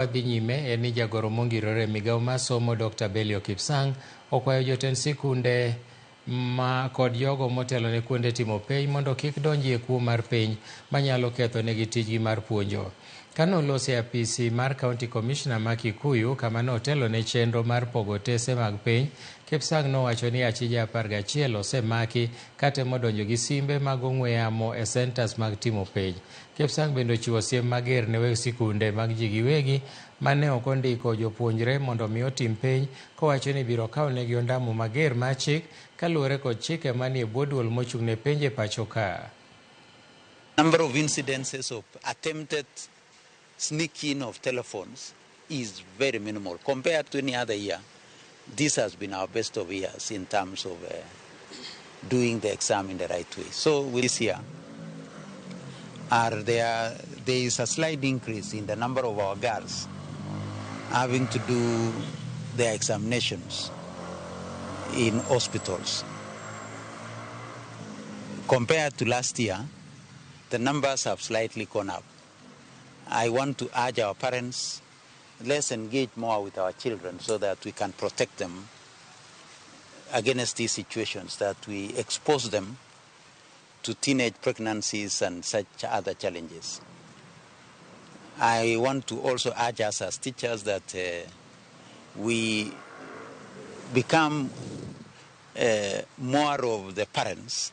Wadhi nyime en ni jagoro mongirore e migawo mar somo Dr. Belio Kipsang okwayo jotend sikunde ma kod jogo motelo ne kuonde timo penj mondo kik donji e kuo mar penj manyalo ketho negi tijgi mar puonjo. Kane oloso e apisi mar County Commissioner ma Kikuyu kama notelo ne chenro mar pogo otese mag penj, Kipsang nowacho ni achije 11 osemaki katemo donjo gi simbe mag ong'we yamo e centers mag timo penj. Kipsang bende ochiwo siem mager ne weg sikunde mag ji giwegi mane ok ondiko jopuonjre mondo mi otim penj kowacho ni ibiro kawnegi ondamo mager mar chik kaluwore kod chike manie bwo duol mochung' ne penj e pacho ka. Number of incidences of attempted sneaking of telephones is very minimal compared to any other year. This has been our best of years in terms of doing the exam in the right way. So this year, there is a slight increase in the number of our girls having to do their examinations in hospitals. Compared to last year, the numbers have slightly gone up. I want to urge our parents, let's engage more with our children so that we can protect them against these situations, that we expose them to teenage pregnancies and such other challenges. I want to also urge us as teachers that we become more of the parents